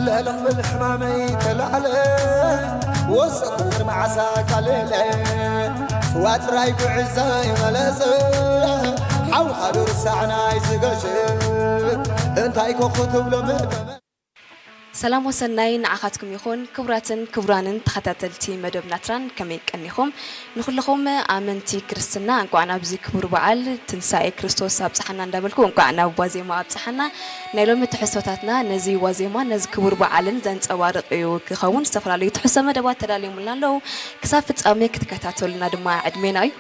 ለለኽብል ሕማመይ ተላዕለ ወሰኹ ግርማ ዓሳ ካለለ ስዋ ጥራይ ጉዕዘ ይመለሰ ሓውኻ ዶ ርሳዕናይ ዝገሸ እንታይ ኮ ክትብሎ መደመ ሰላም ወሰናይ ንዓኻትኩም ይኹን። ክቡራትን ክቡራንን ተኸታተልቲ መደብ ናትራን ከመይ ቀኒኹም? ንኹልኹም ኣመንቲ ክርስትና እንቋዕ ናብዚ ክቡር በዓል ትንሳኤ ክርስቶስ ኣብጽሓና እንዳበልኩ እንቋዕ ናብ ዋዜማ ኣብጽሓና። ናይ ሎሚ ትሕዝቶታትና ነዚ ዋዜማ ነዚ ክቡር በዓልን ዘንጸባርቕ እዩ ክኸውን። ዝተፈላለዩ ትሕዝቶ መደባት ተዳልዮምልና ኣለዉ። ክሳብ ፍጻሜ ክትከታተሉና ድማ ዕድሜና እዩ።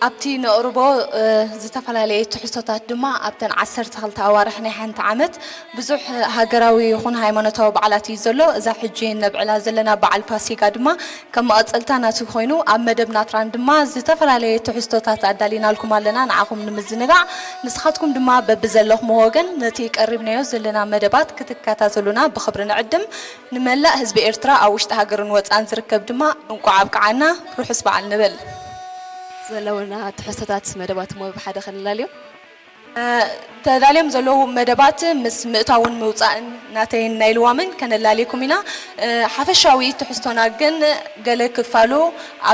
ኣብቲ ነቕርቦ እ፣ ዝተፈላለየ ትሕዝቶታት ድማ ኣብተን ዓሰርተ ክልተ ኣዋርሕ ናይ ሓንቲ ዓመት ብዙሕ ሃገራዊ ይኹን ሃይማኖታዊ በዓላት እዩ ዘሎ። እዛ ሕጂ ነብዕላ ዘለና በዓል ፋሲጋ ድማ ከም መቐጸልታ ናቱ ኮይኑ ኣብ መደብ ናትራን ድማ ዝተፈላለየ ትሕዝቶታት ኣዳሊናልኩም ኣለና ንዓኹም ንምዝንጋዕ። ንስኻትኩም ድማ በብዘለኹም ወገን ነቲ ቀሪብናዮ ዘለና መደባት ክትከታተሉና ብኽብሪ ንዕድም። ንመላእ ህዝቢ ኤርትራ ኣብ ውሽጢ ሃገርን ወጻእን ዝርከብ ድማ እንቋዕ ኣብቅዓና ርሑስ በዓል ንብል። ዘለውና ትሕዝቶታት መደባት እሞ ብሓደ ከነላልዮም። እ፣ ተዳልዮም ዘለዉ መደባት ምስ ምእታውን ምውጻእን ናተይን ናይ ልዋምን ከነላልየኩም ኢና። እ፣ ሓፈሻዊ ትሕዝቶና ግን ገለ ክፋሉ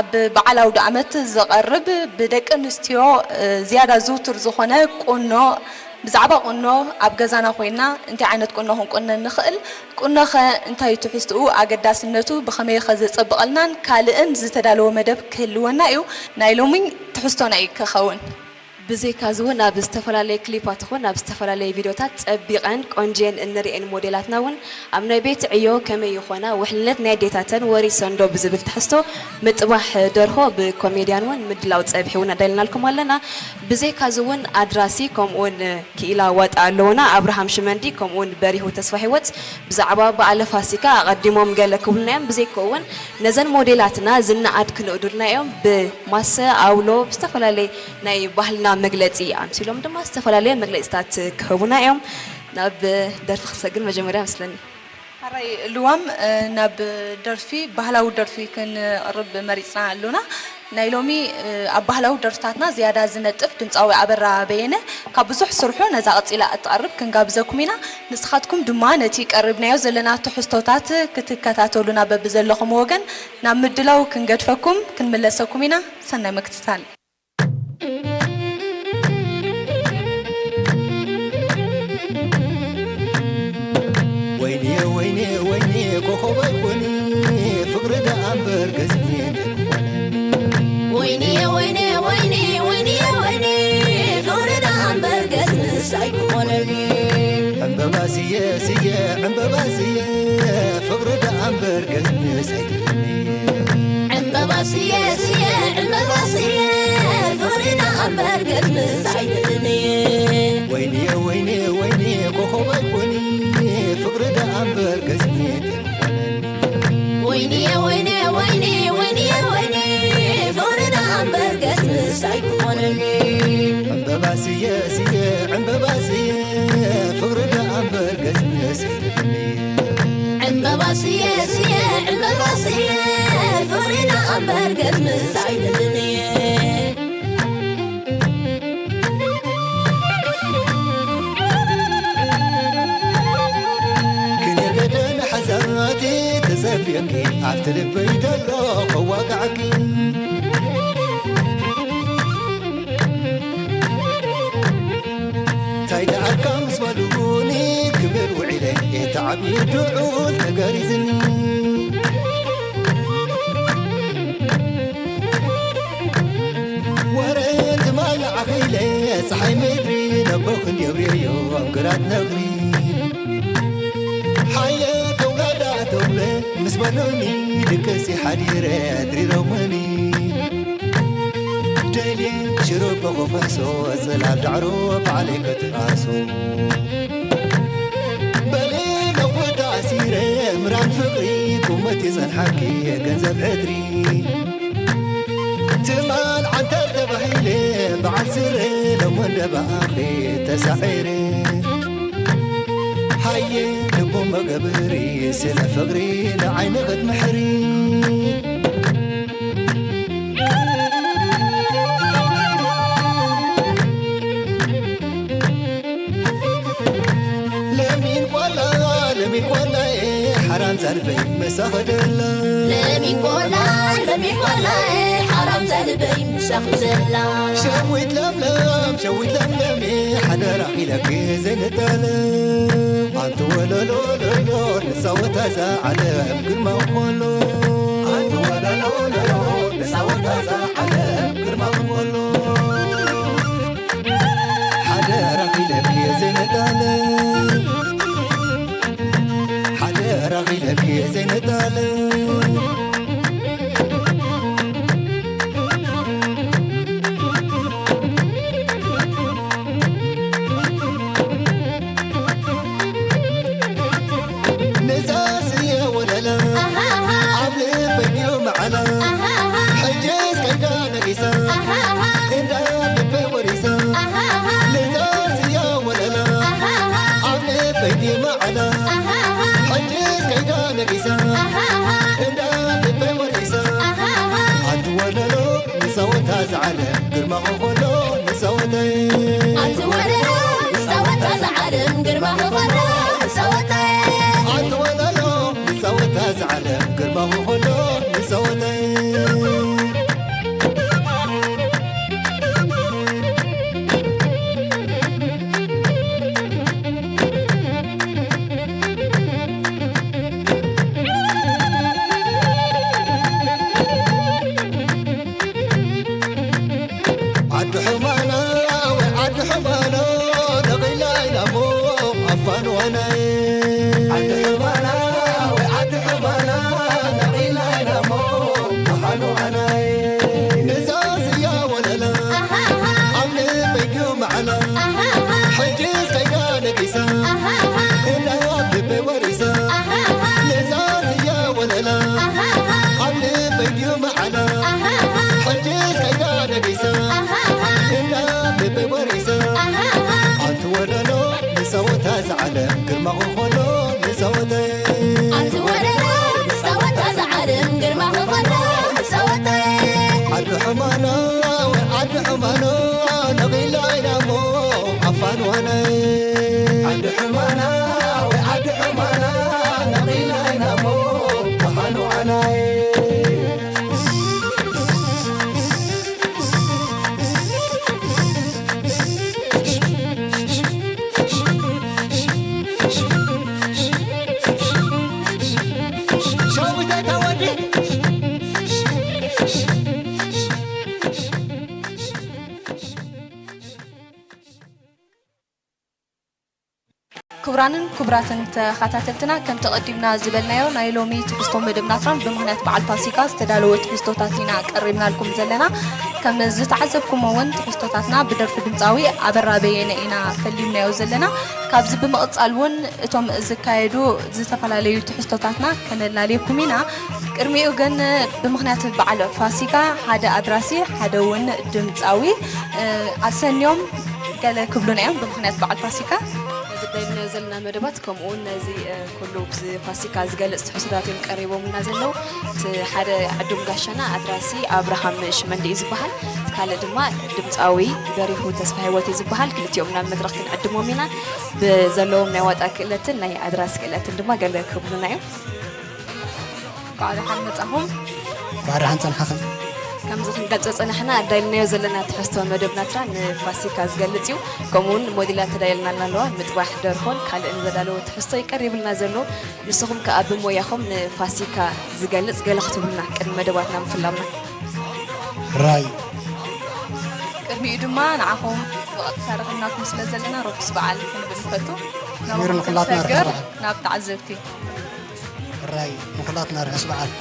ኣብ በዓል ኣውደ ዓመት ዝቐርብ ብደቂ ኣንስትዮ፣ እ፣ ዝያዳ ዝውቱር ዝኾነ ቁኖ፣ ብዛዕባ ቁኖ ኣብ ገዛና ኮይና እንታይ ዓይነት ቁኖ ክንቁነን ንኽእል፣ ቁኖኸ እንታይ እዩ ትሕዝትኡ፣ ኣገዳስነቱ ብኸመይኸ ዘጸብቐልናን ካልእን ዝተዳለወ መደብ ክህልወና እዩ። ናይ ሎሚ ትሕዝቶና እዩ ክኸውን። ብዘይካዚ እውን ኣብ ዝተፈላለየ ክሊፓት ይኹን ኣብ ዝተፈላለየ ቪድዮታት ጸቢቐን ቆንጅየን እንርእየን ሞዴላትና እውን ኣብ ናይ ቤት ዕዮ ከመይ ይኾና፣ ውሕልነት ናይ ኣዴታተን ወሪሰንዶ ብዝብል ትሕዝቶ ምጥባሕ ደርሆ ብኮሜድያን እውን ምድላው ጸብሒ እውን ኣዳሊናልኩም ኣለና። ብዘይካዚ እውን ኣድራሲ ከምኡውን ክኢላ ዋጣ ኣለውና። ኣብርሃም ሽመንዲ ከምኡውን በሪሁ ተስፋ ህይወት ብዛዕባ በዓለ ፋሲካ ኣቐዲሞም ገለ ክብሉና እዮም። ብዘይኮ እውን ነዘን ሞዴላትና ዝነኣድ ክንእዱልና እዮም። ብማሰ፣ ኣውሎ፣ ብዝተፈላለየ ናይ ባህልና መግለጺ ኣምሲሎም ድማ ዝተፈላለየ መግለጺታት ክህቡና እዮም። ናብ ደርፊ ክሰግር መጀመርያ መስለኒ። ሓራይ ልዋም፣ እ፣ ናብ ደርፊ፣ ባህላዊ ደርፊ ክንቕርብ መሪጽና ኣሎና። ናይ ሎሚ፣ እ፣ ኣብ ባህላዊ ደርፍታትና ዝያዳ ዝነጥፍ ድምጻዊ ኣበራ በየነ ካብ ብዙሕ ስርሑ ነዛ ቀጺላ እትቐርብ ክንጋብዘኩም ኢና። ንስኻትኩም ድማ ነቲ ቀሪብናዮ ዘለና ትሕዝቶታት ክትከታተሉና በብዘለኹም ወገን ናብ ምድላው ክንገድፈኩም ክንምለሰኩም ኢና። ሰናይ ምክትታል። ወይኔ ወይኔ ወይኔ ኮኸብ ኣይኮኒ ፍቕሪ ደኣ እምበር ገዝሚ ኣይኮነኒ። ወይኔ ወይኔ ወይኔ ወይኔ ወይኔ ፍቕሪ ደኣ እምበር ገዝምስ ኣይኮነኒ። ዕምበባ ስየ ስየ ዕምበባ ስየ ፍቕሪ ደኣ እምበር ገዝምስ ኣይኮነኒ። ዕምበባ ስየ ስየ ዕምበባ ስየ ፍቕሪ ደኣ እምበር ገዝምስ ኣይኮነኒ። ወይኔ ወይኔ ወይኔ ኮኸብ ኣይኮኒ ፍቕሪ ደኣ እምበር ገዝሚ ኣይኮነኒ። ወይኔ ወይኔ ወይኔ ወይኔ ወይኔ ፍቕሪ ደኣ እምበር ገዝምስ ኣይኮነኒ። ዕምበባ ስየ ስየ ዕምበባ ስየ ፍቕሪ ደኣ እምበር ገዝምስ ኣይኮነኒ። ዕምበባ ስየ ስየ ዕምበባ ስየ ፍቕሪ ደኣ እምበር ገዝምስ ኣይኮነኒ። ክንየገደን ሓዛባቲ ተጸብየኪ ኣብቲ ልበይ ዘሎ ከዋግዓኪ። እንታይ ደኣልካ ምስ በሉኒ ክብል ውዒለ፣ እቲ ዓብዪ ድዑል ተገሪዝኒ። ወረ ትማል ዓኺለ፣ ጸሓይ ምድሪ ነቦኽን የብርዮ ኣብ ግራት ነኽሪ። ሓየ ተውላዳ ተውለ ምስ በሉኒ፣ ድቅሲ ሓዲረ ኣድሪሮምኒ። ደልየ ሽሮ በኸፈሶ፣ ጽላል ዳዕሮ ባዕለይ ከትራሶ። በሊ መቑት ተኣሲረ፣ ምራን ፍቕሪ ቁመት ይጸንሓኪ ገንዘብ ዕድሪ። ትማል ዓንተር ተባሂለ፣ በዓል ስረ ሎሞን ደባኣኺ ተሳዒረ። ኣየ ልቡ መገብሪ ስለ ፍቕሪ ንዓይኒ ክትምሕሪ። ለሚን ቆላ ለሚን ቆላ ሓራም ዘልበይ መሳኸደላ። ለሚን ቆላ ለሚን ቆላ ሓራም ዘልበይ ምሳኹ ዘላ። ሸዊት ለምለም ሸዊት ለምለም ሓደራ ኢለኪ ዘይንጠለ። ኣንቲ ወለሎ ሎሎ ንሳወታ እዛ ዓለም ግርማ ኮሎ። ኣንቲ ወለሎ ሎሎ ንሳወታ እዛ ዓለም ግርማ ኮሎ። ሓደራ ኢለኪ ዘይንጠለ። ሓደራ ኢለኪ ዘይንጠለ። ነዛ ስየ ወለላ ኣብ ልበይ ድዩ መዓላ። ሕጅስ ከይዳ ነጊሳ እንዳ ልበይ ወሪሳ። ነዛ ስየ ወለላ ኣብ ልበይ ድዩ መዓላ። ሕጅስ ከይዳ ነጊሳ እንዳ ልበይ ወሪሳ። ኣንቲ ወለሎ ንሳወታ ዝዓለም ግርማ ኮሎ ንሳወታይ። ኣንቲ ወለሎ ንሳወታ ዝዓለም ግርማ ኮሎ ንሳወታይ። ኣንቲ ወለሎ ንሳወታ ዝዓለም ግርማ ኮሎ ንሳወታይ። ዓዲ ሕማና ወይ ዓዲ ሕማና ነቒላ ኢላሞ ኣፋንዋናይ። ዓዲ ሕማና ወይ ዓዲ ሕማና ነቒላ ኢላሞ ኣፋንዋናይ። እዛ ስያ ወለላ ኣብ ልበይ ድዩ መዓላ። ሕጅስ ከይዳ ነጊሳ እንዳ ልበይ ወሪሳ። ነዛ ስያ ወለላ ኣብ ልበይ ድዩ መዓላ። ሕጅስ ከይዳ ነጊሳ እንዳ ልበይ ወሪሳ። ኣንቲ ወለሎ ንሳወታ ዝዓለም ግርማ ኮሎ ንሳወተይ። ኣንቲ ወለሎ ንሳወታ ዝዓለም ግርማ ኮሎ ንሳወተይ። ዓዲ ሕማና ወይ ዓዲ ሕማና ነቒላ ኢላሞ ኣፋንዋናይ። ዓዲ ሕማና ወይ ዓዲ ሕማና ነቒላ ኢላሞ ኣፋንዋናይ። ሸዊት ኣይታወዲ። ክቡራንን ክቡራትን ተኸታተልትና፣ ከምቲ ቀዲምና ዝበልናዮ፣ ናይ ሎሚ ትሕዝቶ መደብ ናትራን ብምኽንያት በዓል ፋሲካ ዝተዳለወ ትሕዝቶታት ኢና ቀሪብናልኩም ዘለና። ከም ዝተዓዘብኩሞ እውን ትሕዝቶታትና ብደርፊ ድምፃዊ ኣበራ በየነ ኢና ፈሊምናዮ ዘለና። ካብዚ ብምቕፃል እውን እቶም ዝካየዱ ዝተፈላለዩ ትሕዝቶታታትና ከነላልየኩም ኢና። ቅድሚኡ ግን ብምኽንያት በዓል ፋሲካ ሓደ ኣድራሲ፣ ሓደ እውን ድምፃዊ፣ እ፣ ኣሰንዮም ገለ ክብሉና እዮም ብምኽንያት በዓል ፋሲካ። ነዚ ደሊናዮ ዘለና መደባት ከምኡ እውን ነዚ፣ እ፣ ኩሉ ብዚ ፋሲካ ዝገልፅ ትሕዝቶታት እዮም ቀሪቦምልና ዘለዉ። እቲ ሓደ ዕዱም ጋሻና ኣድራሲ ኣብርሃም ሽመንዲ እዩ ዝበሃል። እቲ ካልእ ድማ ድምፃዊ በሪሁ ተስፋ ህይወት እዩ ዝበሃል። ክልቲኦም ናብ መድረኽ ክንዕድሞም ኢና። ብዘለዎም ናይ ዋጣ ክእለትን ናይ ኣድራሲ ክእለትን ድማ ገለ ክብሉና እዮም። እንኳዕ ደሓን መጻኹም። እንኳዕ ደሓን ጸንሓኽን። ከምዚ ክንገልጾ ጸናሕና፣ ኣዳሊናዮ ዘለና ትሕዝቶ መደብ ናትራ ንፋሲካ ዝገልጽ እዩ። ከምኡውን ሞዴላት ተዳልየልና ኣለዋ፣ ምጥባሕ ደርሆን ካልእን ዘዳለወ ትሕዝቶ እዩ ቀሪብልና ዘሎ። ንስኹም ከኣ ብሞያኹም ንፋሲካ ዝገልጽ ገለ ክትብሉና ቅድሚ መደባትና ምፍላምና። ራይ። ቅድሚኡ ድማ ንዓኹም ብቐጥታ ረኺብናኩም ስለ ዘለና ርሑስ በዓል ክንብል ንፈቱ። ናብኡ ኣሚሩ ንኹላትና ርሑስ ክንሰግር በዓል። ናብ ተዓዘብቲ። ራይ ንኹላትና ርሑስ በዓል።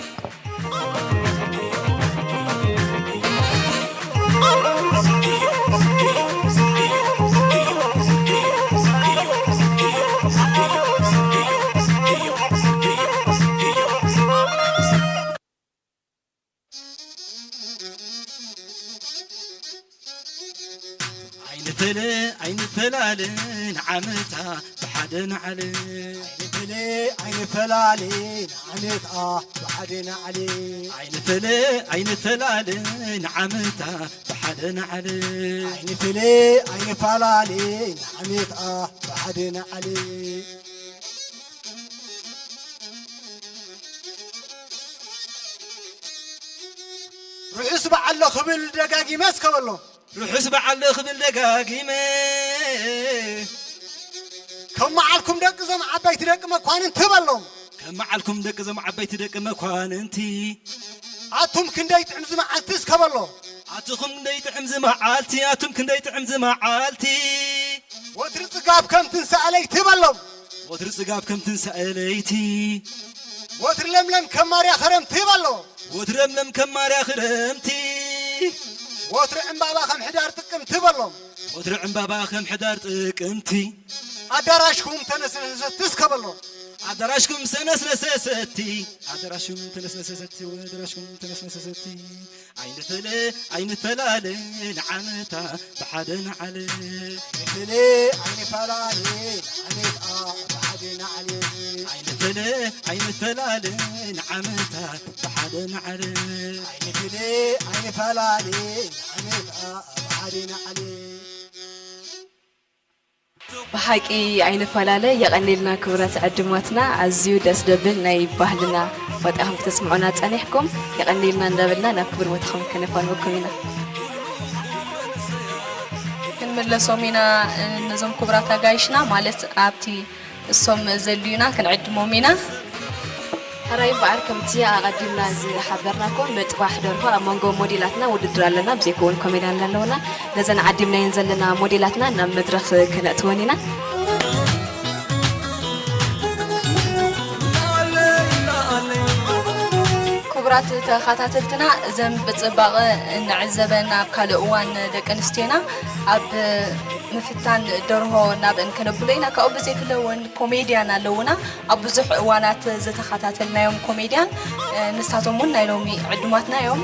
ኣይንፈለ ኣይንፈላለን ዓመታ ብሓደ ንዓሊ። ኣይንፈለ ኣይንፈላለ ንዓመታ ብሓደ ንዓሊ። ኣይንፈለ ኣይንፈላለ ንዓመታ ብሓደ ንዓሊ። ኣይንፈለ ኣይንፈላለ ንዓመታ ብሓደ ንዓሊ። ርሑስ በዓል ክብል ደጋጊመ እስከ በሎ። ርሑስ በዓል ክብል ደጋጊመ። ከም መዓልኩም ደቂ ዞም ዓበይቲ ደቂ መኳንንቲ በሎም። ከም መዓልኩም ደቂ ዞም ዓበይቲ ደቂ መኳንንቲ። ኣቱም ክንደይ ጥዕም ዝመዓልቲ እስከ በሎ። ኣቱም ክንደይ ጥዕም ዝመዓልቲ፣ ኣቱም ክንደይ ጥዕም ዝመዓልቲ። ወትሪ ጽጋብ ከም ትንሳእ ለይቲ በሎም። ወትሪ ጽጋብ ከም ትንሳእ ለይቲ። ወትሪ ለምለም ከም ማርያ ኸረምቲ በሎ። ወትሪ ለምለም ከም ማርያ ኸረምቲ። ወትሪ ዕምባባ ከም ሕዳር ጥቅምቲ በሎም። ወትሪ ዕምባባ ከም ሕዳር ጥቅምቲ። ኣዳራሽኩም ተነስነሰቲ እስከ በሎ። ኣዳራሽኩም ተነስነሰቲ። ኣዳራሽኩም ተነስነሰቲ። ኣዳራሽኩም ተነስነሰቲ። ኣይንፈለ ኣይንፈላለ ንዓመታ ብሓደ ንዓለ። ኣይንፈለ ኣይንፈላለ ንዓመታ ብሓደ ንዓለ። ኣይንፈለ ኣይንፈላለ ንዓመታ ብሓደ ንዓለ። ኣይንፈለ ኣይንፈላለ ንዓመታ ብሓደ ንዓለ። ብሓቂ ኣይንፈላለ። የቐኔልና ክቡራት ዕድማትና፣ ኣዝዩ ደስ ደብል ናይ ባህልና ወጣኹም ክተስምዑና ጸኒሕኩም። የቐኔልና እንዳበልና ናብ ክቡር ቦታኹም ከነፋንወኩም ኢና። ክንምለሶም ኢና፣ ነዞም ክቡራት ኣጋይሽና ማለት ኣብቲ እሶም ዘልዩና ክንዕድሞም ኢና። ሕራይ እምበኣር ከምቲ ኣቐዲምና ዝሓበርናኩም፣ ምጥባሕ ደርሆ ኣብ መንጎ ሞዴላትና ውድድር ኣለና፣ ብዘይኮውን ኮሜድያን ኣለውና። ነዘን ዓዲምናየን ዘለና ሞዴላትና ናብ መድረኽ ከነእትወን ኢና። ክቡራት ተኸታተልትና፣ እዘን ብጽባቐ እንዕዘበን ኣብ ካልእ እዋን ደቂ ኣንስትዮና ኣብ ምፍታን ደርሆ ናብእን ከነብሎ ኢና። ካብኡ ብዘይፍለ እውን ኮሜድያን ኣለውና። ኣብ ብዙሕ እዋናት ዝተኸታተልናዮም ኮሜድያን፣ እ፣ ንሳቶም እውን ናይ ሎሚ ዕዱማትና እዮም።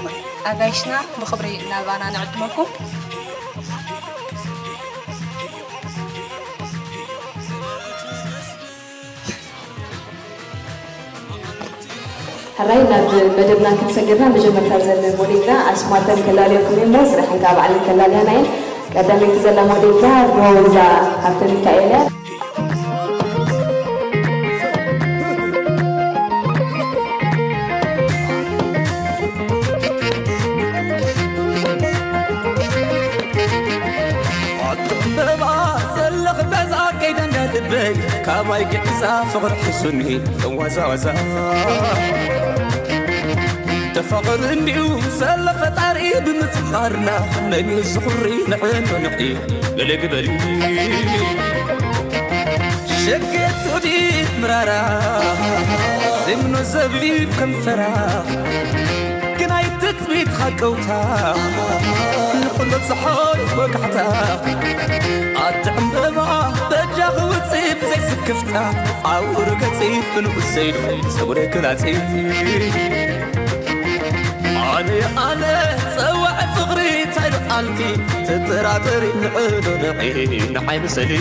ኣጋይሽና ብኽብሪ ናባና ንዕድመኩም። ሕራይ ናብ መደብና ክንሰግርና መጀመርታ ዘለ ሞዴልና ኣስማተን ከላለየኩም እሞ ስራሕን ካብ ባዕለን ከላለያና እየን። ቀዳመይቲ ዘላ ሞዴል ከኣ ሮዛ ሃብተ ሚካኤል እያ። ኣቲ ዕምበባ ዘለኽ በዛ ከይደ እንዳ ልበይ ካባይ ግዕዛ ፍቕሪ ሒሱኒ ተዋዛዋዛ። ተፋቐር እንዲዩ ዘሎ ፈጣሪ ብምፍቓርና መን እዩ ዝኹሪ ንዕዶ ንዒ ገለ ግበሪ። ሸገት ሱዲት ምራራ ዘይምኖ ዘቢብ ከንፈራ ግናይ ትጽቢት ሃቀውታ ንኹሉ ጽሖይ ወጋሕታ ኣቲ ዕምበባ በጃኺ ውጽእ ብዘይ ስክፍታ ኣውር ገጺ ብንኡስ ዘይዱ ጸጉሪ ክላጺ ኣነ ኣነ ጸዋዕ ፍቕሪ እንታይ ደኣልኪ ትጠራጠሪ ንዕዶ ንዒ ንዓይ ምሰሊ።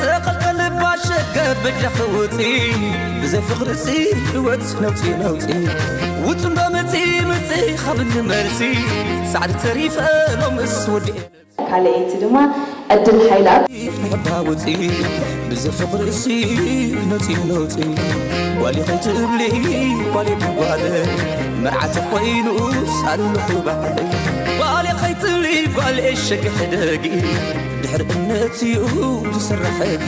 ተቐልቀል ባሸገ በጃኺ ውፂ ብዘይ ፍቕርሲ ህይወት ነውፂ ነውፂ ውፅ እምባ ምፂ ምፂ ካብኒ መልሲ ሳዕሪ ተሪፈ ሎምስ ወዲኤ። ካልኣይቲ ድማ ዕድል ሓይለኣብ። ንሕዳ ውፂ ብዘፍቕርሲ ነፂ ነውፂ ጓሊ ኸይትብሊ ጓሊ ብጓል መርዓቲ ኮይኑስ ኣለኹ ባዕለይ ጓሊ ኸይትብሊ ጓል ሸግሕ ደጊ ድሕሪ እምነት እዩ ዝስራሕ ሕጊ።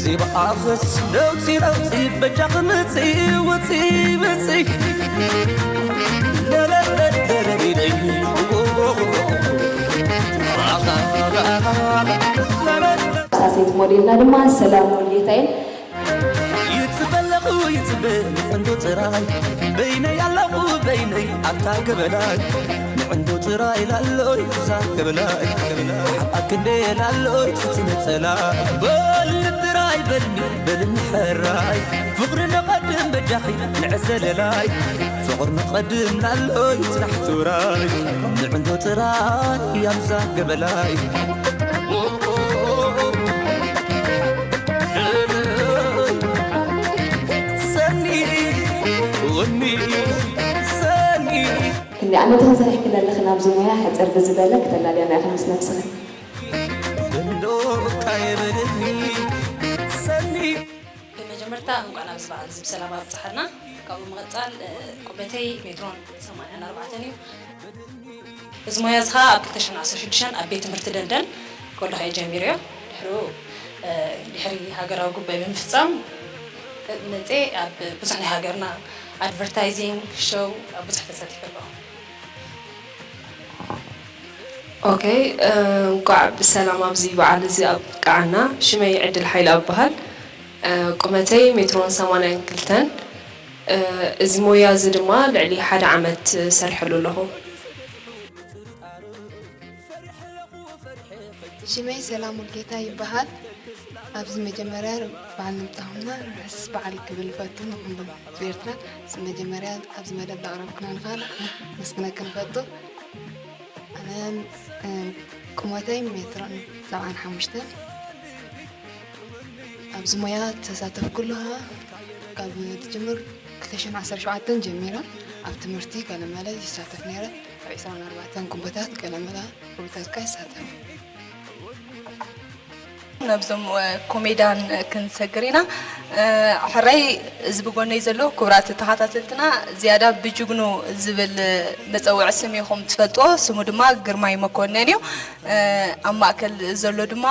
ዘይበኣኽስ ለውጢ ለውጢ በጃኺ ምፂ ውፂ ምፂ። ሳሴት ሞዴልና ድማ ሰላም ሙሉጌታዬን ይፅበለኹ ይጽበ ንዕንዶ ጥራይ በይነይ ኣለኹ በይነይ ኣብታ ገበላይ ንዕንዶ ጥራይ ላሎይ እዛ ገበላይ ሓቃ ክንደ ላሎይ ትትነጸላ በል ጥራይ በልኒ በልኒ ሕራይ ፍቕሪ ንቐድም በጃኺ ንዕዘለላይ ፍቕሪ ንቐድም ላሎይ ጽናሕ ትውራይ ንዕንዶ ጥራይ ኣብዛ ገበላይ ሰኒ ወኒ ሰኒ ክንደይ ዓመት ኢኺ ሰሪሕክሉ ኣለኺ ናብዚ ሞያ? ሕጽር ብዝበለ ክተላልያና ኢኺ ምስ ነብስኺ። እንዶ ካየበለኒ ሰኒ ብመጀመርታ እንኳዕ ናብዚ በዓል እዚ ብሰላም ኣብፅሓና። ካብኡ ምቕፃል ቁመተይ ሜትሮን ሰማንያን ኣርባዕተን እዩ። እዚ ሞያ እዚ ኸዓ ኣብ ክልተ ሽሕን ዓሰርተ ሽዱሽተን ኣብ ቤት ትምህርቲ ደንደን ከለኹ እየ ጀሚረዮ። ድሕሪኡ ድሕሪ ሃገራዊ ጉባኤ ብምፍፃም መፅየ ኣብ ብዙሕ ናይ ሃገርና ኣድቨርታይዚንግ ሾው ኣብ ብዙሕ ተሳቲፈ ኣለኹ። ኦኬ፣ እንቋዕ ብሰላም ኣብዚ በዓል እዚ ኣብቅዓና። ሽመይ ዕድል ሓይለ እበሃል። ቁመተይ ሜትሮን ሰማንያን ክልተን። እዚ ሞያ እዚ ድማ ልዕሊ ሓደ ዓመት ሰሪሐሉ ኣለኹ። ሽመይ ሰላም ሙልጌታ ይበሃል። ኣብዚ መጀመርያ በዓል ንምጻኹምና ርሑስ በዓል ክብል ንፈቱ ንኹሎም ህዝቢ ኤርትራ። መጀመርያ ኣብዚ መደብ ዘቕረብኩና ንኻል መስግነኪ ንፈቱ። ኣነ ቁመተይ ሜትሮን ሰብዓን ሓሙሽተን። ኣብዚ ሞያ ተሳተፍኩሉ ካብ ትጅምር ክልተ ሽሕን ዓሰርተ ሸውዓተን ጀሚረ ኣብ ትምህርቲ ገለመለ ይሳተፍ ነይረ። ኣብ ዕስራን ኣርባዕተን ጉንበታት ገለመለ ጉንበታት ከኣ ይሳተፍ። ናብዞም ኮሜድያን ክንሰግር ኢና። ሕራይ እዚ ብጎነይ ዘሎ ክቡራት ተኸታተልትና ዝያዳ ብጅግኑ ዝብል መፀውዒ ስም ኢኹም ትፈልጥዎ። ስሙ ድማ ግርማይ መኮነን እዩ። ኣብ ማእከል ዘሎ ድማ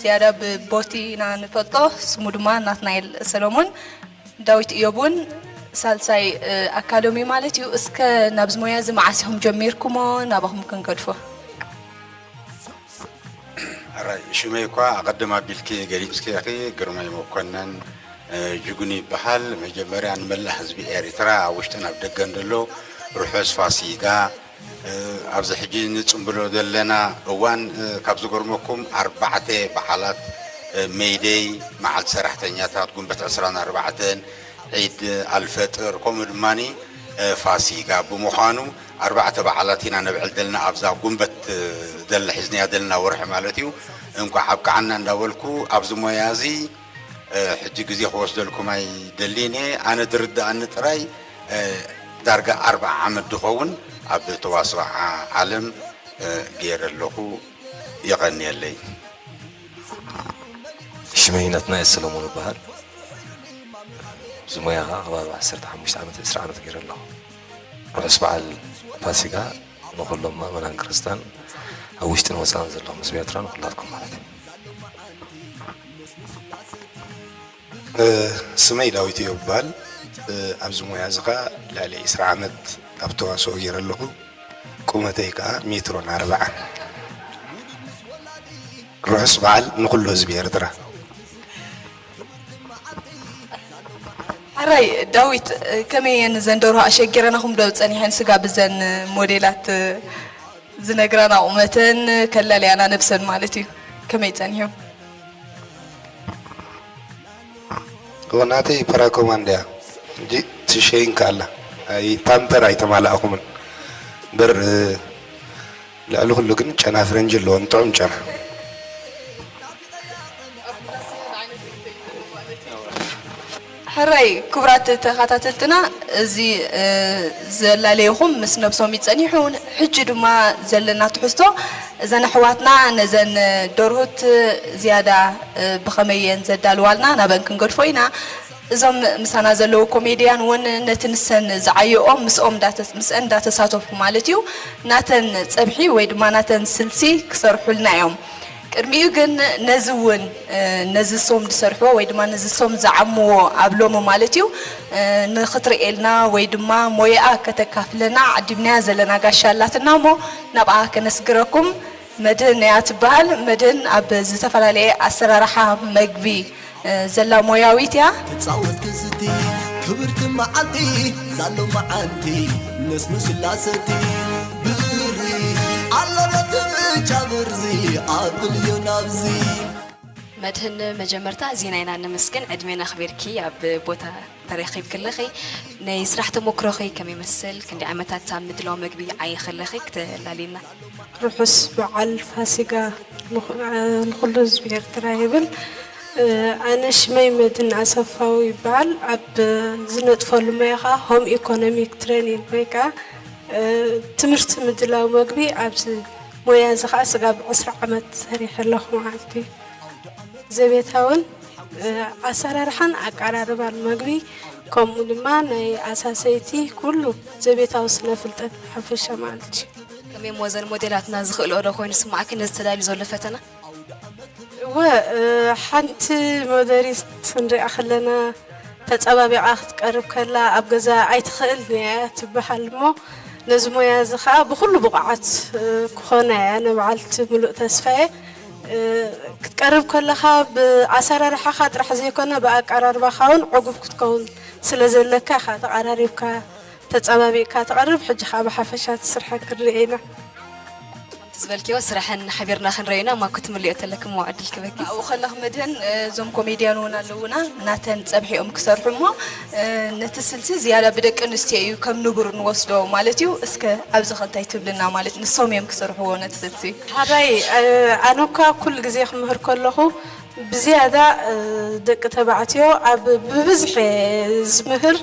ዝያዳ ብቦቲ ኢና ንፈልጦ። ስሙ ድማ ናትናኤል ሰሎሞን። ዳዊት እዮብ እውን ሳልሳይ ኣካሎም እዩ ማለት እዩ። እስከ ናብዚ ሞያ እዚ መዓስ ኢኹም ጀሚርኩሞ? ናባኹም ክንገድፎ። ሕራይ ሽመይ እኳ ኣቐድም ኣቢልኪ ገሊጽኪ ኢኺ። ግርማይ መኮነን ጅግኑ ይበሃል። መጀመርያ ንመላእ ህዝቢ ኤርትራ ኣብ ውሽጥን ኣብ ደገን ዘሎ ርሑስ ፋሲጋ። ኣብዚ ሕጂ ንጽምብሎ ዘለና እዋን ካብ ዝገርመኩም ኣርባዕተ በዓላት ሜይደይ፣ መዓልቲ ሰራሕተኛታት፣ ጉንበት ዕስራን ኣርባዕተን፣ ዒድ ኣልፈጥር ከምኡ ድማ ፋሲጋ ብምዃኑ ኣርባዕተ በዓላት ኢና ነብዕል ዘለና ኣብዛ ጉንበት ዘላ ሒዝናያ ዘለና ወርሒ ማለት እዩ። እንኳዕ ኣብቅዓና እንዳበልኩ ኣብዚ ሞያ እዚ ሕጂ ግዜ ክወስደልኩም ኣይደልይን እየ። ኣነ ዝርድኣኒ ጥራይ ዳርጋ ኣርብዓ ዓመት ዝኸውን ኣብ ተዋስኦ ዓለም ገይረ ኣለኹ። የቐንየለይ። ሽመይ ናትናኤል ሰለሞን እበሃል። እዚ ሞያ ከዓ ከባቢ ዓሰርተ ሓሙሽተ ዓመት፣ ዕስራ ዓመት ገይረ ኣለኹ። ርሑስ በዓል ፋሲጋ ንኹሎም ምእመናን ክርስትያን ኣብ ውሽጥን ወፃእን ዘለኹም ህዝቢ ኤርትራ ንኹላትኩም ማለት እዩ። ስመይ ዳዊት እዮብ ይበሃል። ኣብዚ ሞያ እዚ ኸዓ ልዕሊ ዕስራ ዓመት ኣብ ተዋስኦ ገይረ ኣለኹ። ቁመተይ ከዓ ሜትሮን ኣርብዓን። ርሑስ በዓል ንኹሉ ህዝቢ ኤርትራ። ሕራይ ዳዊት፣ ከመይ እየን እዘን ደርሆ ኣሸጊረናኹም ዶ ጸኒሐን ስጋ ብዘን ሞዴላት ዝነግራና ቁመተን ከላልያና ነብሰን ማለት እዩ። ከመይ ጸኒሑ? እወ ናተይ ፓራኮማንድ እያ እንጂ ትሸይን ከኣላ ኣይ ፓምፐር ኣይተማላእኹምን እምበር ልዕሊ ኩሉ ግን ጨና ፍረንጂ ኣለዎን ጥዑም ጨና። ሕራይ ክቡራት ተኸታተልትና፣ እዚ ዘላለየኹም ምስ ነብሶም እዩ ጸኒሑ። ሕጂ ድማ ዘለና ትሕዝቶ፣ እዘን ኣሕዋትና ነዘን ደርሁት ዝያዳ ብኸመይ እየን ዘዳልዋልና ናበን ክንገድፎ ኢና። እዞም ምሳና ዘለዉ ኮሜድያን እውን ነቲ ንሰን ዝዓየኦም ምስኦም ምስአን እንዳተሳተፉ ማለት እዩ ናተን ጸብሒ ወይ ድማ ናተን ስልሲ ክሰርሑልና እዮም። ቅድሚኡ ግን ነዚ እውን ነዚ ሶም ዝሰርሕዎ ወይ ድማ ነዚ ሶም ዝዓምዎ ኣብ ሎሚ ማለት እዩ ንክትርእየልና ወይ ድማ ሞያኣ ከተካፍለና ዓዲምናያ ዘለና ጋሻ ኣላትና እሞ ናብኣ ከነስግረኩም። መድህን እያ ትበሃል። መድህን ኣብ ዝተፈላለየ ኣሰራርሓ መግቢ ዘላ ሞያዊት እያ። ትጻወት ክዝቲ ክብርቲ መዓልቲ ዛሎ መዓልቲ ነስኑ ስላሰቲ ብሪ ኣለበት ብቻ ብርዚ ኣብልዮ ናብዚ። መድህን፣ መጀመርታ ኣዚና ኢና ነመስግን ዕድሜና ኣኽቢርኪ ኣብ ቦታ ተረኺብኪ ኣለኺ። ናይ ስራሕ ተሞክሮኺ ከመይ ይመስል? ክንደይ ዓመታት ኣብ ምድላው መግቢ ዓየ ከለኺ ክተላልይና። ርሑስ በዓል ፋሲጋ ንኹ- ንኹሉ ህዝቢ ኤርትራ ይብል። ኣነ ሽመይ መድህን ኣሰፋው ይበሃል። ኣብ ዝነጥፈሉ ሞያ ከዓ ሆም ኢኮኖሚክ ትሬኒንግ ወይ ከዓ ትምህርቲ ምድላው መግቢ ኣብዚ ሞያ እዚ ከዓ ስጋብ ዕስራ ዓመት ሰሪሐ ኣለኹ ማለት እዩ። ዘቤታውን ኣሰራርሓን ኣቀራርባን መግቢ ከምኡ ድማ ናይ ኣሳሰይቲ ኩሉ ዘቤታዊ ስነ ፍልጠት ሓፈሻ ማለት እዩ። ከመይ እሞ እዘን ሞዴላትና ዝኽእልኦ ዶ ኮይኑ ስማዕኪ ነዚ ተዳልዩ ዘሎ ፈተና? እወ ሓንቲ ሞዴሊስት ንሪኣ ከለና ተፀባቢቓ ክትቀርብ ከላ ኣብ ገዛ ኣይትኽእልን እያ ትበሃል እሞ ነዚ ሞያ እዚ ከዓ ብኩሉ ብቑዓት ክኾና እያ ነብዓልቲ ምሉእ ተስፋ እየ። ክትቀርብ ከለኻ ብኣሰራርሓኻ ጥራሕ ዘይኮነ ብኣቀራርባኻ እውን ዕጉብ ክትከውን ስለ ዘለካ ኢኻ ተቐራሪብካ ተፀባቢቕካ ትቐርብ። ሕጂ ከዓ ብሓፈሻ እቲ ስርሓ ክንርኢ ኢና። ከምቲ ዝበልክዮ ስራሕን ሓቢርና ክንረዩና ማኩ ትምልዮ ተለክሞ ዕድል ክበኪ ኣብኡ ከለኽ መድህን እዞም ኮሜድያን እውን ኣለውና ናተን ፀብሒኦም ክሰርሑ እሞ ነቲ ስልሲ ዝያዳ ብደቂ ኣንስትዮ እዩ ከም ንቡር ንወስዶ ማለት እዩ እስከ ኣብዚ ከ እንታይ ትብልና ማለት ንሶም እዮም ክሰርሕዎ ነቲ ስልሲ ሓራይ ኣነ እኳ ኩሉ ግዜ ክምህር ከለኹ ብዝያዳ ደቂ ተባዕትዮ ኣብ ብብዝሒ ዝምህር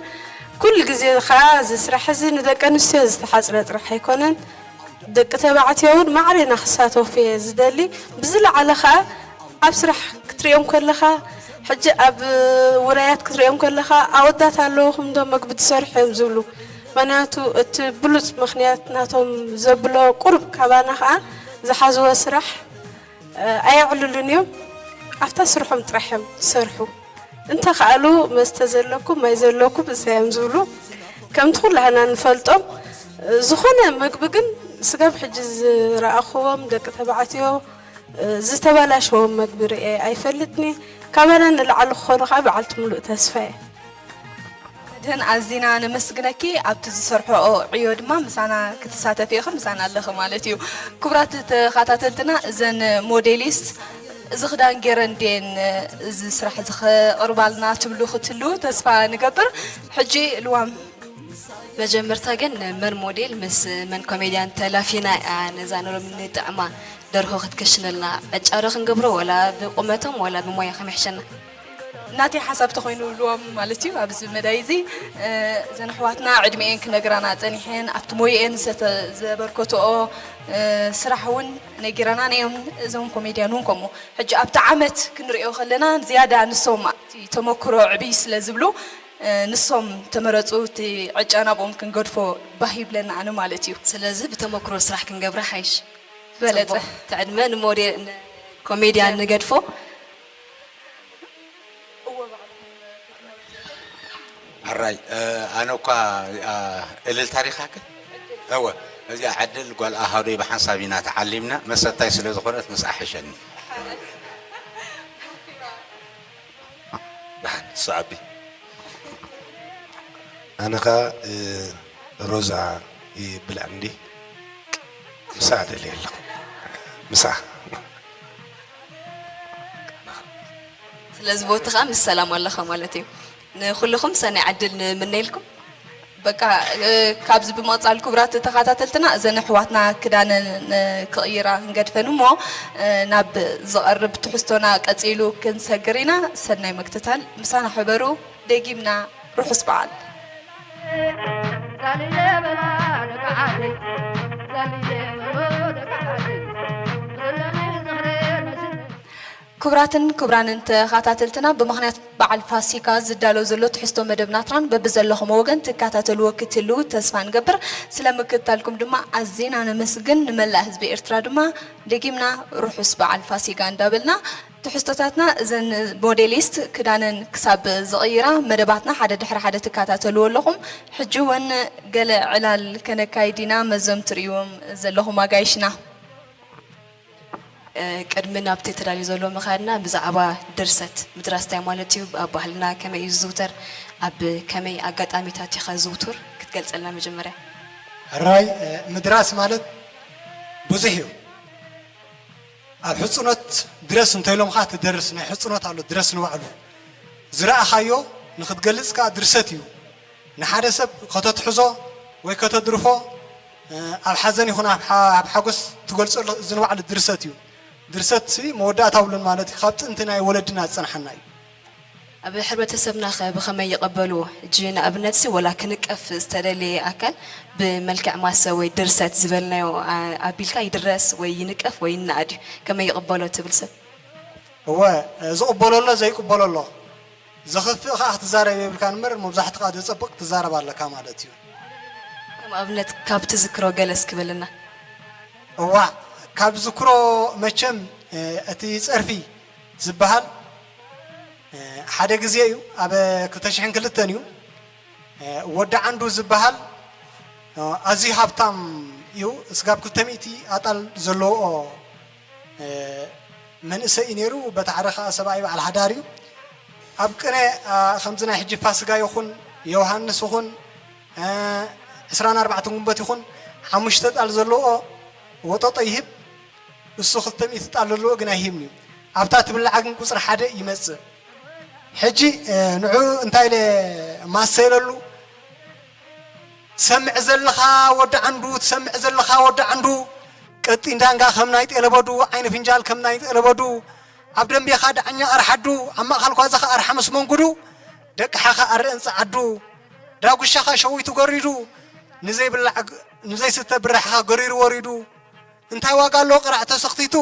ኩሉ ግዜ ከዓ እዚ ስራሕ እዚ ንደቂ ኣንስትዮ ዝተሓፅረ ጥራሕ ኣይኮነን ደቂ ተባዕትዮ እውን ማዕረ ኢና ክሳተፉ እየ ዝደሊ ብዝለዓለ ከዓ ኣብ ስራሕ ክትሪኦም ከለኻ ሕጂ ኣብ ውራያት ክትሪኦም ከለኻ ኣወዳት ኣለውኹም ዶ መግቢ ትሰርሑ እዮም ዝብሉ ምክንያቱ እቲ ብሉፅ ምክንያት ናቶም ዘብሎ ቁሩብ ካባና ከዓ ዝሓዝዎ ስራሕ ኣየዕልሉን እዮም ኣብታ ስርሖም ጥራሕ እዮም ዝሰርሑ እንተኸኣሉ መስተ ዘለኩም ማይ ዘለኩም እንታይ እዮም ዝብሉ ከምቲ ኩላህና ንፈልጦም ዝኾነ መግቢ ግን ስጋብ ሕጂ ዝረኣኽዎም ደቂ ተባዕትዮ ዝተበላሸዎም መግቢ ርእየ ኣይፈልጥኒ ካባና ንላዕሊ ክኾኑ ከዓ በዓልቲ ሙሉእ ተስፋ እየ መድህን ኣዚና ነመስግነኪ ኣብቲ ዝሰርሖኦ ዕዮ ድማ ምሳና ክትሳተፊ ኢኺ ምሳና ኣለኺ ማለት እዩ ክቡራት ተኻታተልትና እዘን ሞዴሊስት እዚ ክዳን ጌረን ድየን እዚ ስራሕ እዚ ከቕርባልና ትብሉ ክትህልዉ ተስፋ ንገብር። ሕጂ ልዋም። መጀመርታ ግን መን ሞዴል ምስ መን ኮሜድያን ተላፊና እያ ነዛ ንሮም ንጥዕማ ደርሆ ክትከሽነልና ዕጫ ዶ ክንገብሮ ወላ ብቁመቶም ወላ ብሞያ ከመይ ይሕሸና? ናተይ ሓሳብ ተኾይኑ ልዎም ማለት እዩ ኣብዚ መዳይ እዚ እዘን ኣሕዋትና ዕድሚኤን ክነግራና ፀኒሐን ኣብቲ ሞየኤን ዘበርከትኦ ስራሕ እውን ነጊረናን እዮም እዞም ኮሜድያን እውን ከምኡ ሕጂ ኣብቲ ዓመት ክንሪኦ ከለና ዝያዳ ንሶም እቲ ተመክሮ ዕብይ ስለ ዝብሉ ንሶም ተመረፁ እቲ ዕጫ ናብኦም ክንገድፎ ባህ ይብለና ኣነ ማለት እዩ ስለዚ ብተመክሮ ስራሕ ክንገብራ ሓይሽ ዝበለፀ እቲ ዕድመ ንሞዴል ኮሜድያን ንገድፎ ሕራይ ኣነ እኳ እልል ታሪኻክ እወ እዚኣ ዕድል ጓል ኣሃዶይ ብሓንሳብ ኢና ተዓሊምና መሰታይ ስለ ዝኾነት ምስኣ ሕሸኒ ደሓን እሱ ዓቢ ኣነ ኸኣ ሮዛ ይብላዕ እንዲ ምሳ ደልየ ኣለኹ ምሳ ስለዚ ቦቲ ከዓ ምስ ሰላም ኣለኻ ማለት እዩ ንኩልኹም ሰናይ ዕድል ንምነየልኩም በቃ ካብዚ ብምቕፃል ክቡራት ተኸታተልትና እዘን ኣሕዋትና ክዳነን ክቕይራ ክንገድፈን እሞ ናብ ዝቐርብ ትሕዝቶና ቀፂሉ ክንሰግር ኢና ሰናይ ምክትታል ምሳና ሕበሩ ደጊምና ርሑስ በዓል ክቡራትን ክቡራንን ተኸታተልትና ብምኽንያት በዓል ፋሲካ ዝዳሎ ዘሎ ትሕዝቶ መደብ ናትራን በብዘለኹሞ ወገን ትከታተልዎ ክትህልዉ ተስፋ ንገብር። ስለ ምክትታልኩም ድማ ኣዚና ነመስግን። ንመላእ ህዝቢ ኤርትራ ድማ ደጊምና ርሑስ በዓል ፋሲጋ እንዳበልና ትሕዝቶታትና እዘን ሞዴሊስት ክዳነን ክሳብ ዝቕይራ መደባትና ሓደ ድሕሪ ሓደ ትከታተልዎ ኣለኹም። ሕጂ እውን ገለ ዕላል ከነካይድ ኢና መዞም ትርእይዎም ዘለኹም ኣጋይሽና። ቅድሚ ናብቲ ተዳልዩ ዘሎ ምኻድና፣ ብዛዕባ ድርሰት ምድራስ እንታይ ማለት እዩ? ኣብ ባህልና ከመይ እዩ ዝዝውተር? ኣብ ከመይ ኣጋጣሚታት እዩ ኸ ዝውቱር? ክትገልጸልና መጀመርያ። ሕራይ፣ ምድራስ ማለት ብዙሕ እዩ። ኣብ ሕጽኖት ድረስ እንተኢሎምኻ ትደርስ፣ ናይ ሕጽኖት ኣሎ፣ ድረስ ንባዕሉ። ዝረኣኻዮ ንኽትገልጽ ከኣ ድርሰት እዩ። ንሓደ ሰብ ከተትሕዞ ወይ ከተድርፎ፣ ኣብ ሓዘን ይኹን ኣብ ሓ-፣ ኣብ ሓጎስ ትገልጸሉ፣ እዚ ንባዕሉ ድርሰት እዩ። ድርሰት ሲ መወዳእታ የብሉን ማለት እዩ። ካብ ጥንቲ ናይ ወለድና ዝጸንሓና እዩ። ኣብ ሕብረተሰብና ኸ ብኸመይ ይቐበልዎ? ሕጂ ንኣብነት ሲ ወላ ክንቀፍ ዝተደልየ ኣካል ብመልክዕ ማሰ ወይ ድርሰት ዝበልናዮ ኣ-፣ ኣቢልካ ይድረስ ወይ ይንቀፍ ወይ ይነኣድ እዩ። ከመይ ይቕበሎ ትብል ሰብ? እወ፣ ዝቕበሎ ኣሎ፣ ዘይቅበሎ ኣሎ። ዘኽፍእ ኸኣ ክትዛረብ የብልካን እምበር፣ መብዛሕትኻ ዘጸብቕ ትዛረብ ኣለካ ማለት እዩ። ከም ኣብነት ካብ ትዝክሮ ገለ እስኪ በለና። እዋእ፣ ካብ ዝክሮ መቸም፣ እ፣ እቲ ጸርፊ ዝበሃል፣ እ፣ ሓደ ግዜ እዩ፣ ኣብ ክልተ ሽሕን ክልተን እዩ። እ፣ ወዲ ዓንዱ ዝበሃል፣ እ፣ ኣዝዩ ሃብታም እዩ። ስጋብ ክልተ ሚእቲ ኣጣል ዘለዎ፣ እ፣ መንእሰይ እዩ ነይሩ። በቲ ሓደ ኸኣ ሰብኣይ በዓል ሓዳር እዩ። ኣብ ቅነ፣ እ፣ ከምዚ ናይ ሕጂ ፋሲጋ ይኹን፣ ዮሃንስ ይኹን፣ እ፣ ዕስራን ኣርባዕተን ጉንበት ይኹን፣ ሓሙሽተ ጣል ዘለዎ ወጠጦ ይህብ። እሱ ክልተ ሚእቲ ጣል ዘለዎ ግን ኣይህብን እዩ። ኣብታ ትብላዓ ግን ቁጽሪ ሓደ ይመጽእ። ሕጂ፣ እ፣ ንዑ እንታይ ኢለ ማሰ ኢለሉ፣ ትሰምዕ ዘለኻ ወዲ ዓንዱ፣ ትሰምዕ ዘለኻ ወዲ ዓንዱ፣ ቀጢን ዳንጋ ከም ናይ ጤለበዱ፣ ዓይኒ ፍንጃል ከም ናይ ጤለበዱ፣ ኣብ ደንቤኻ ዳዕኛ ኣርሓዱ፣ ኣብ ማእከል ኳዛኻ ኣርሓ ምስ መንጉዱ፣ ደቅሓኻ ኣረአን ጸዓዱ፣ ዳጉሻኻ ሸዊቱ ገሪዱ፣ ንዘይብላዕ ግ-፣ ንዘይስተ ብራሕኻ ገሪሩ ወሪዱ፣ እንታይ ዋጋ ኣለዎ ቅራዕ ተሰኽቲቱ?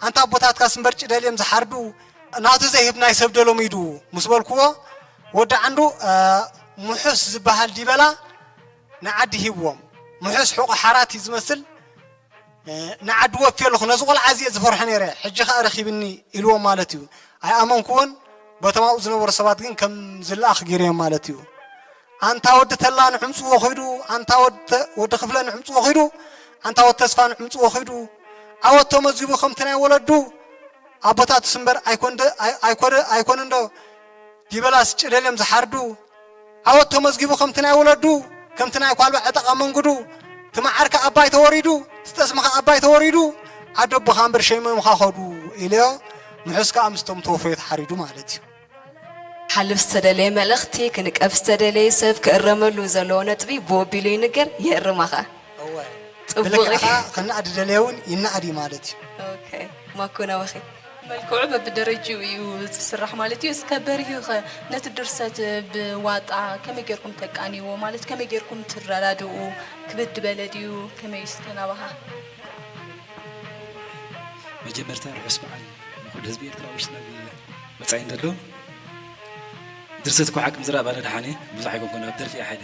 ኣንታ ኣቦታትካስ እምበር ጭደል እዮም ዝሓርዱ፣ ናቱ ዘይህብ ናይ ሰብ ደለሙ ኢዱ ምስ በልክዎ፣ ወዲ ዓንዱ፣ እ፣ ምሑስ ዝበሃል ዲበላ ንዓዲ ሂብዎም። ምሑስ ሕቖ ሓራት እዩ ዝመስል፣ እ፣ ንዓዲ ወፍየ ኣለኹ፣ ነዚ ቆልዓ እዚ እየ ዝፈርሖ ነይረ፣ ሕጂ ኸኣ ረኺብኒ ኢልዎም ማለት እዩ። ኣይኣመንክዎን፣ በቶም ኣብኡ ዝነበሩ ሰባት ግን ከም ዝለኣኽ ገይሮም ማለት እዩ። ኣንታ ወዲ ተላ ንዕምጽዎ ኺዱ፣ ኣንታ ወዲ ተ-፣ ወዲ ክፍለ ንዕምጽዎ ኺዱ፣ ኣንታ ወዲ ተስፋ ንዕምጽዎ ኺዱ። ዓወት ተመዝጊቡ ከምቲ ናይ ወለዱ፣ ኣቦታቱስ እምበር ኣይኮንደ-፣ ኣይ-፣ ኣይኮነ-፣ ኣይኮነን ዶ ዲበላስ ጭደልዮም ዝሓርዱ? ዓወት ተመዝጊቡ ከምቲ ናይ ወለዱ፣ ከምቲ ናይ ኳልባ ዕጠቓ መንጉዱ፣ እቲ መዓርካ ኣባይ ተወሪዱ፣ እቲ ጠስምኻ ኣባይ ተወሪዱ፣ ዓዲ ኣቦኻ እምበር ሸይሞምኻ ኸዱ ኢለዮ፣ ምሑስ ከኣ ምስቶም ተወፈዩ ተሓሪዱ ማለት እዩ። ክሓልፍ ዝተደለየ መልእኽቲ፣ ክንቀፍ ዝተደለየ ሰብ፣ ክእረመሉ ዘለዎ ነጥቢ ብኡ ኣቢሉ ይንገር፣ ይእርማ ኸኣ። እወ። ጽቡቕ እዩ። ብልክዕኻ ክነኣድ ዝደለየ እውን ይነኣድ እዩ ማለት እዩ። ኦኬ። ማኮ ናባኺ። መልክዑ በብደረጅኡ እዩ ዝስራሕ ማለት እዩ። እስከ በሪሁ ኸ ነቲ ድርሰት ብዋጣ ከመይ ጌርኩም ተቃንይዎ? ማለት ከመይ ጌርኩም ትረዳድኡ? ክብድ በለ ድዩ? ከመይ እስከ ናባኻ? መጀመርታ ርሑስ በዓል ንኹሉ ህዝቢ ኤርትራ ውሽጥና ወጻኢን ዘሎ። ድርሰት እኮ ሓቂ ምዝራብ ኣነ ደሓነ ብዙሕ ኣይኮንኩን ኣብ ደርፊ እየ ሓይለ።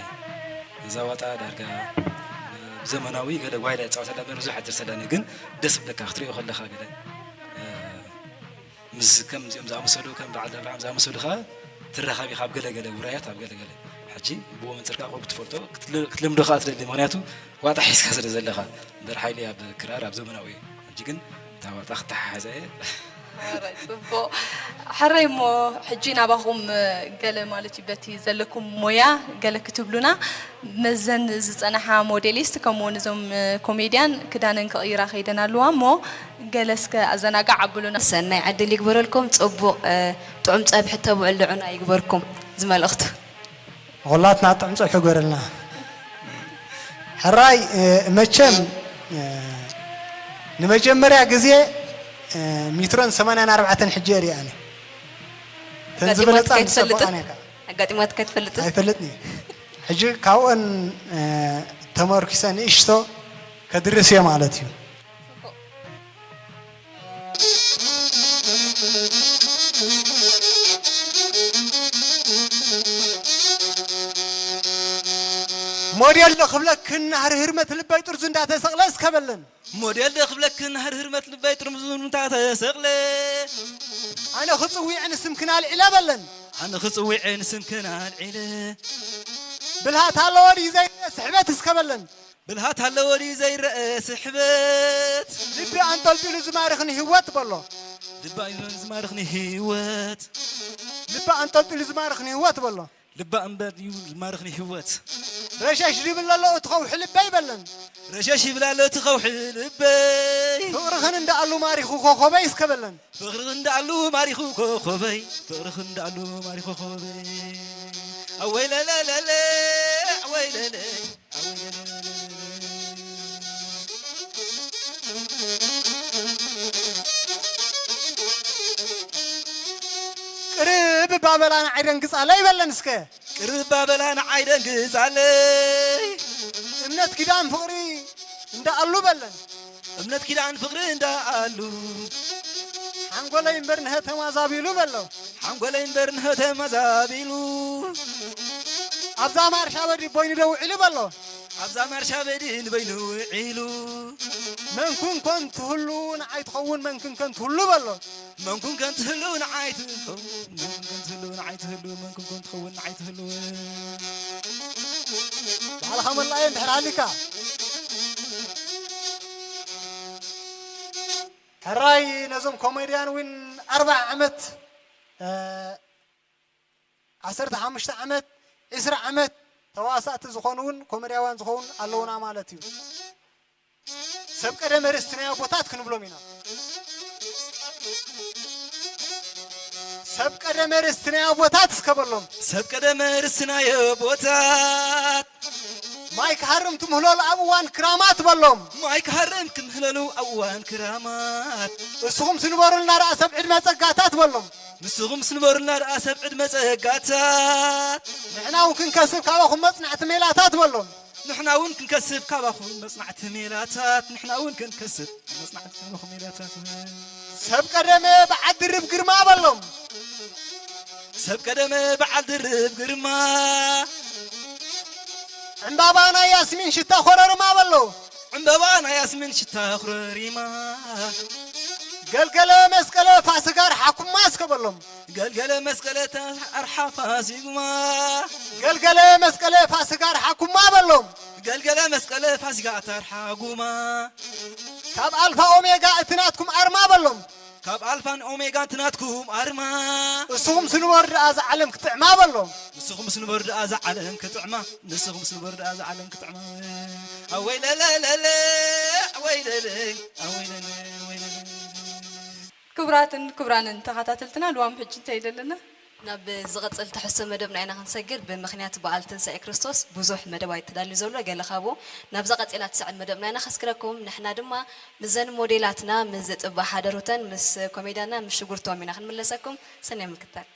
እዛ ዋጣ ዳርጋ ብዘመናዊ ገለ ጓይላ ይጻወተላ እምበር ብዙሕ ኣይድርሰላን እየ፣ ግን ደስ ይብለካ ክትሪኦ ከለኻ ገለ፣ እ፣ ምስ ከምዚኦም ዝኣመሰሉ ከም በዓል ኣብርሃም ዝኣመሰሉ ኸኣ ትራኸብ ኢኻ ኣብ ገለ ገለ ውራያት ኣብ ገለ ገለ። ሕጂ ብኡ መንጽር ከኣ ክትፈልጦ ክትል-፣ ክትለምዶ ከኣ ትደሊ፣ ምኽንያቱ ዋጣ ሒዝካ ስለ ዘለኻ። እምበር ሓይሊ ኣብ ክራር ኣብ ዘመናዊ እዩ። ሕጂ ግን እታ ዋጣ ክተሓሓዛ እየ። ኧረ፣ ጽቡቕ። ሕራይ እሞ፣ ሕጂ ናባኹም፣ ገለ ማለት እዩ፣ በቲ ዘለኩም ሞያ ገለ ክትብሉና፣ መዘን ዝጸንሓ ሞዴሊስት፣ ከምኡ እውን እዞም ኮሜድያን ክዳነን ክቕይራ ከይደን ኣለዋ እሞ፣ ገለ እስከ ኣዘናጋዕ ኣብሉና። ሰናይ ዕድል ይግበረልኩም። ጽቡቕ፣ እ፣ ጥዑም ጸብሒ ተብዕሉ ዑና ይግበርኩም። እዚ መልእኽቱ። ኹላትና ጥዑም ጸብሒ ግበረልና። ሕራይ፣ እ፣ መቸም፣ እ፣ ንመጀመርያ ግዜ፣ እ፣ ሚትሮን ሰማንያን ኣርባዕተን ሕጂ እየ ሪኣ ኣነ። ተን ኣጋጢማትካ ዝበለጻ ኣይትፈልጥን? ንሰበቓ ነካ። ኣጋጢማትካ ኣይትፈልጥን? ኣይፈልጥን እየ። ሕጂ ካብኦን፣ እ፣ ተመርኪሰ ንእሽቶ ከድርስ እየ ማለት እዩ። ሞዴል ዶ ክብለክን ናህሪ ህርመት ልበይ ጥርዙ እንዳተሰቕለ እስከ በለን። ሞዴል ዶ ክብለክን ናህሪ ህርመት ልበይ ጥርዙ እንዳተሰቕለ። ኣነ ክጽውዕን ስምክን ኣልዒለ በለን። ኣነ ክጽውዕን ስምክን ኣልዒለ። ብልሃት ኣለዎ ድዩ ዘይለ ስሕበት እስከ በለን። ብልሃት ኣለዎ ድዩ ዘይረአ ስሕበት? ልቢ ኣንጠልጢሉ ዝማርኽኒ ህይወት በሎ። ልቢ ኣንጠልጢሉ ዝማርኽኒ ህይወት። ልቢ ኣንጠልጢሉ ዝማርኽኒ ህይወት በሎ። ልቢ ኣንጠልጢሉ ዝማርኽኒ ህይወት። ረሸሽ ዝብል ኣሎ እቲ ኸውሒ ልበይ በለን። ረሸሽ ይብል ኣሎ እቲ ኸውሒ ልበይ። ፍቕርኽን እንዳኣሉ ማሪኹ ኮኾበይ እስከ በለን። ፍቕርኽን እንዳኣሉ ማሪኹ ኮኾበይ። ፍቕርኽን እንዳኣሉ ማሪኹ ኮኾበይ። ኣወይ ለለለለ፣ ኣወይ ለለ። ቅርብ ባበላ ንዓይ ደንግጻለይ በለን እስከ። ቅርብ ባበላ ንዓይ ደንግጻለይ። እምነት ኪዳን ፍቕሪ እንዳኣሉ በለን። እምነት ኪዳን ፍቕሪ እንዳኣሉ። ሓንጎለይ እምበር ንሀተማ ዛቢሉ በሎ። ሓንጎለይ እምበር ንሀተማ ዛቢሉ። ኣብዛ ማርሻ በዲ ቦይኑ ደው ኢሉ በሎ። ኣብዛ ማርሻ በዲ ንበይኑ ውዒሉ። መንኩን ኮን ትህሉ ንዓይ ትኸውን መንክን ኮን ትህሉ በሎ። መንኩን ኮን ትህሉ ንዓይ ትኸውን መንክን ኮን ትህሉ ንዓይ ትህሉ መንኩን ኮን ትኸውን ንዓይ ትህሉ። ባዕልኻ መላእየ እንድሕር ሃሊካ። ሕራይ ነዞም ኮሜድያን እውን ኣርብዓ ዓመት፣ እ፣ ዓሰርተ ሓሙሽተ ዓመት፣ ዕስራ ዓመት ተዋሳእቲ ዝኾኑ እውን ኮሜድያውያን ዝኾውን ኣለውና ማለት እዩ። ሰብ ቀደመ ርስቲ ናይ ኣቦታት ክንብሎም ኢና። ሰብ ቀደመ ርስቲ ናይ ኣቦታት እስከ በሎም። ሰብ ቀደመ ርስቲ ናይ ኣቦታት። ማይ ክሃርም ትምህለሉ ኣብ እዋን ክራማት በሎም። ማይ ክሃርም ክምህለሉ ኣብ እዋን ክራማት። ንስኹም ስንበሩልና ደኣ ሰብ ዕድመ ጸጋታት በሎም። ንስኹም ስንበሩልና ደኣ ሰብ ዕድመ ጸጋታት። ንሕና እውን ክንከስብ ካባኹም መጽናዕቲ ሜላታት በሎም። ንሕና እውን ክንከስብ ካባኹም መጽናዕቲ ሜላታት። ንሕና እውን ክንከስብ መጽናዕቲ ካባኹም ሜላታት። ሰብ ቀደመ በዓል ድርብ ግርማ በሎም። ሰብ ቀደመ በዓል ድርብ ግርማ። ዕምባባ ናይ ያስሚን ሽታ ኮረርማ በሎ። ዕምባባ ናይ ያስሚን ሽታ ኮረሪማ። ገልገለ መስቀለ ፋስጋ ኣርሓኩማ እስከ በሎም። ገልገለ መስቀለ ኣርሓ ፋሲጉማ። ገልገለ መስቀለ ፋስጋ ኣርሓኩማ በሎም። ገልገለ መስቀለ ፋሲጋ ኣታርሓጉማ። ካብ ኣልፋ ኦሜጋ እቲ ናትኩም ኣርማ በሎም። ካብ ኣልፋን ኦሜጋን እቲ ናትኩም ኣርማ። እስኹም ስንበሩ ደኣ እዛ ዓለም ክጥዕማ በሎም። ንስኹም ስንበሩ ደኣ እዛ ዓለም ክጥዕማ። ንስኹም ስንበሩ ደኣ እዛ ዓለም ክጥዕማ። ኣወይ ለለለለ፣ ኣወይ ለለ፣ ኣወይ ለለ፣ ኣወይ ለለ። ክቡራትን ክቡራንን ተኸታተልትና፣ ልዋም ሕጂ እንታይ ደለና? ናብ ዝቐጽል ትሕዝቶ መደብና ኢና ክንሰግር። ብምኽንያት በዓል ትንሳኤ ክርስቶስ ብዙሕ መደብ ኣይተዳልዩ ዘሎ፣ ገለ ካብኡ ናብዛ ቀጺላ ትስዕብ መደብና ኢና ከስግረኩም። ንሕና ድማ ምስዘን ሞዴላትና፣ ምስ ዘጥባ ሓደሩተን፣ ምስ ኮሜድያና፣ ምስ ሽጉርቶም ኢና ክንምለሰኩም። ሰናይ ምክታል።